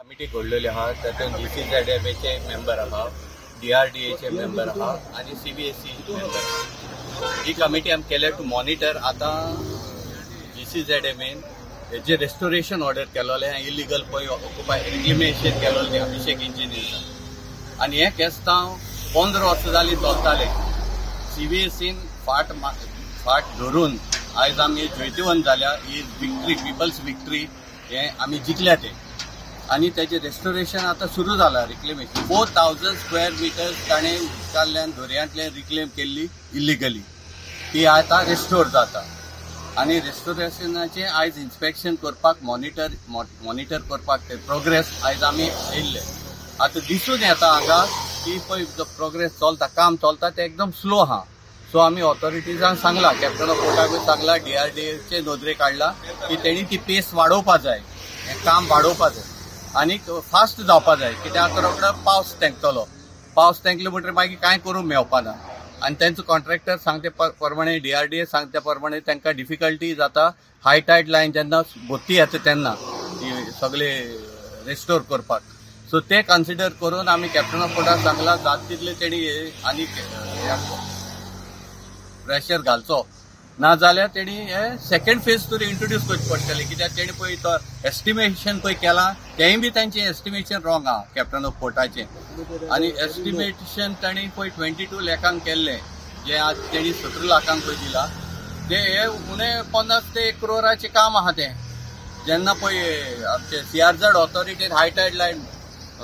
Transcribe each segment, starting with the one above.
Committee घडलेली आहा, तातूंत GCZMAचे मेंबर आहा, DRDAचे मेंबर आहा आनी CVSE member आहा. ही कमिटी आमी केल्या टू मॉनिटर आतां GCZMAन जे रेस्टोरेशन ऑर्डर केलोलें इलिगल पळय ऑक्युपाय रिक्लेमेशन केलोलें अभिषेक इंजिनियर आनी हें केस्तांव 15 वर्सां जालीं चलतालें. CVSEन फाट फाट धरून आयज आमी जैतिवंत जाल्या. ही विक्ट्री पिपल्स विक्ट्री हें आमी जिखल्या तें आनी तेजें रेस्टोरेशन आतां सुरू जालां. रिक्लेमेशन 4000 स्क्वेअर मिटर्स ताणें उदकांतल्यान दर्यांतल्यान रिक्लेम केल्ली इलिगली, ती आतां रेस्टोर जाता आनी रेस्टोरेशनाचें आयज इन्स्पेक्शन करपाक मॉनिटर करपाक ते प्रोग्रेस आयज आमी आयिल्ले. आतां दिसून येता हांगा की पळय जो प्रोग्रेस चलता, काम चलता तें एकदम स्लो आहा. सो आमी ऑथॉरिटीजांक सांगलां, कॅप्टन ऑफ पोर्टाकूय सांगलां, DRDAचे नदरेक हाडलां की तेणी ती पेस वाडोवपा जाय, हें काम वाडोवपा जाय आनी फास्ट जावपा जाय. कित्याक आतां रोखडो पावस तेंकतलो, पावस तेंकलो म्हणटकीर मागीर कांय करूंक मेळपा ना आनी तेंचो कॉन्ट्रॅक्टर सांगते प्रमाणे DRDA सांगते प्रमाणे तांकां डिफिकल्टी जाता. हाय टायड लायन जेन्ना भरती येता तेन्ना सगळे रेस्टोर करपाक. सो ते कन्सिडर करून आमी कॅप्टन ऑफ पोर्टाक सांगलां जात तितले तेणी आनी प्रेशर घालचो, ना जाल्यार तेणी हे सेकंड फेज तरी इंट्रोड्यूस करचें पडटलें. कित्याक तेणी पळय तो एस्टिमेशन पळय केलां तेंय बी तेंचें एस्टिमेशन रॉंग आहा कॅप्टन ऑफ पोर्टाचें. आनी एस्टिमेशन तांणी पळय 22 लाखांक केल्लें, जें आज तेणी 17 लाखांक पळय दिलां, तें हे उणें 50 ते 1 क्रोराचें काम आहा तें. जेन्ना पळय आमचे CRZ ऑथॉरिटीन हाय टायड लायन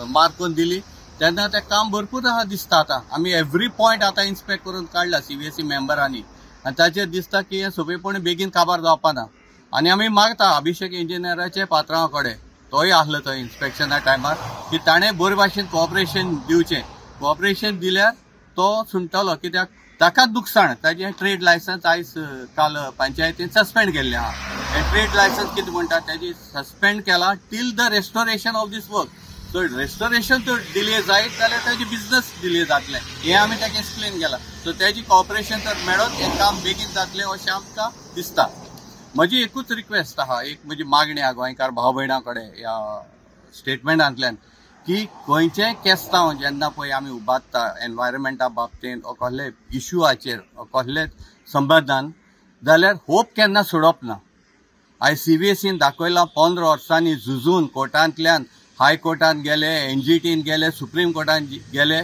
मार्क करून दिली तेन्ना तें काम भरपूर आहा दिसता. आतां आमी एवरी पॉयंट आतां इन्स्पेक्ट करून काडला CVSE मेंबरांनी आनी ताचेर दिसता की हें सोंपेपणी बेगीन काबार जावपा ना. आनी आमी मागता अभिषेक इंजिनियराचे पात्रांवा कडेन, तोय आसलो थंय इन्स्पेक्शना टायमार, की ताणें बरे भाशेन कॉपरेशन दिवचें. कॉपरेशन दिल्यार तो सुंटलो, कित्याक ताकाच लुकसाण. ताजें ट्रेड लायसन्स आयज काल पंचायतीन सस्पेंड केल्लें आहा. हें ट्रेड लायसन्स कितें म्हणटा तेजी सस्पेंड केला till the restoration of this work. So restoration तर डिले जायत जाल्यार ताजी बिजनस डिले जातलें हें आमी ताका एक्सप्लेन केलां. सो तेजी कॉपरेशन तर मेळत हें काम बेगीन जातलें अशें आमकां दिसता. म्हजी एकूच रिक्वेस्ट आहा, एक म्हजी मागणी आहा गोंयकार भाव भयणां कडेन ह्या स्टेटमेंटांतल्यान की गोंयचें केस्तांव जेन्ना पळय आमी उबारता एनवायरमेंटा बाबतींत ओ कसले इश्यूआचेर कसले संबंदान जाल्यार होप केन्ना सोडप ना. आयज CVSEन दाखयलां 15 वर्सांनी झुजून कोर्टांतल्यान हायकोर्टान गेले, NGTन गेले, सुप्रीम कोर्टान गेले.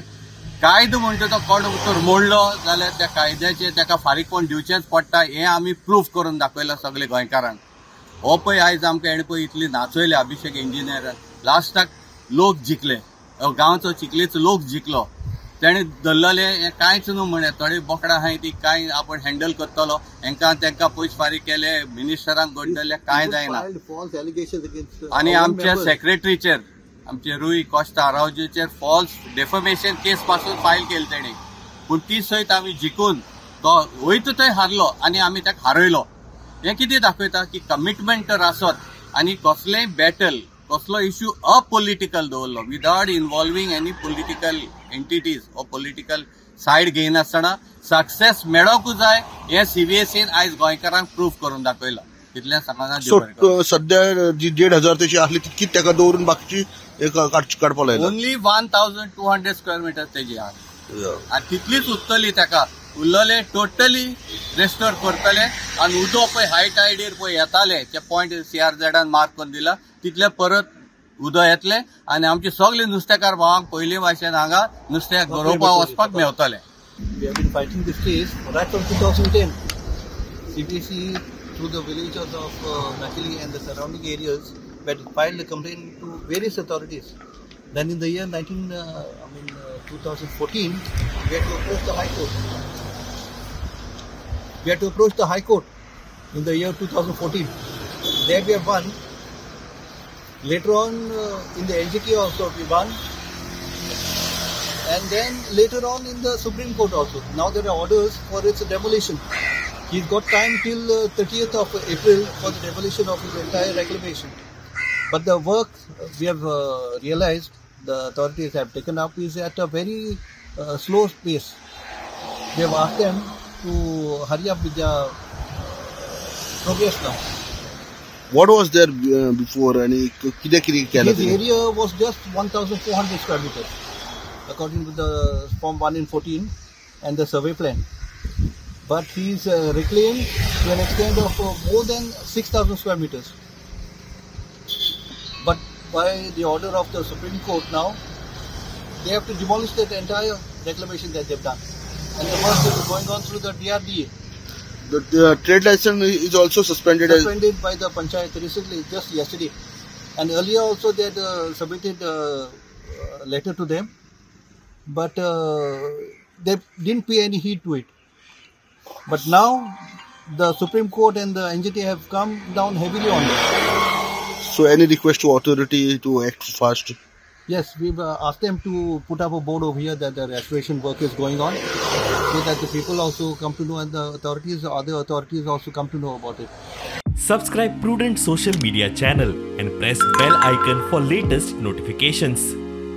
कायदो म्हणटा तो कोण तर मोडलो जाल्यार त्या कायद्याचेर ताका फारीकपण दिवचेंच पडटा हें आमी प्रूफ करून दाखयलां सगळे गोंयकारांक. हो पळय आयज आमकां हेणें पळय इतली नाचयले अभिषेक इंजिनियरान, लास्टाक लोक जिखले, गांवचो चिखलेचो लोक जिखलो. तेणें धरलेलें हें कांयच न्हू म्हणें, थोडी बोकडां आहाय ती कांय आपूण हँडल करतलो, हेंकां तेंकां पयस फारीक केले, मिनिस्टरांक गोडले, कांय जायना. आनी आमच्या सेक्रेटरीचेर, आमचे रुई कॉस्टा आरावजेचेर फॉल्स डेफमेशन केस पासून फायल केली तेणी, पूण ती सयत आमी जिखून तो वयता थंय हारलो आनी आमी ताका हारयलो. हें कितें दाखयता की कमिटमेंट तर आसत आनी कसलेंय बॅटल, कसलो इश्यू अपोलिटिकल दवरलो without involving any political entities or political side घेयनासतना सक्सेस मेळोवंक जाय हें CVSEन आयज गोंयकारांक प्रूफ करून दाखयलां. इतलें सांगना. सो सद्या जी 1500 तेची आसली तितकीच ताका दवरून बाकीची काडपाक लायला. ओनली 1200 स्क्वेअर मिटर तेजी आहा आनी तितलीच उरतली ताका, उरलेले टोटली रेस्टोर करतले. आनी उदक पळय हाय टायडीर पळय येताले ते पॉयंट CRZान मार्क करून दिला तितले परत उदक येतलें आनी आमचे सगळे नुस्तेकार भावांक पयलीं भाशेन हांगा नुस्त्याक गरोवपाक वचपाक मेवतलें. We have been fighting this case right from 2010. CVSE through the villagers of Machili and the surrounding areas had filed a complaint to various authorities. Then in the year 2014, we had to approach the High Court. We had to approach the High Court in the year 2014. There we have won. Later on in the NGT also we won. And then later on in the Supreme Court also. Now there are orders for its demolition. He's got time till 30th of April for the demolition of his entire reclamation. But the work we have realized the authorities have taken up is at a very slow pace. We have asked them to hurry up with their progress now. What was there before आनी कितें कितें केलें? His area was just 1,400 square meters, according to the form 1 in 14 and the survey plan. But he's reclaimed to an extent of more than 6,000 square meters. But by the order of the Supreme Court now, they have to demolish that entire reclamation that they've done. And the work is going on through the DRDA. The trade license is also suspended. Suspended by the panchayat recently, just yesterday. And earlier also they had submitted a letter to them, but they didn't pay any heed to it. But now the Supreme Court and the NGT have come down heavily on them. So any request to authority to act fast? Yes, we've asked them to put up a board over here that the restoration work is going on, so that the people also come to know and the authorities, other authorities also come to know about it. Subscribe Prudent Social Media channel and press bell icon for latest notifications.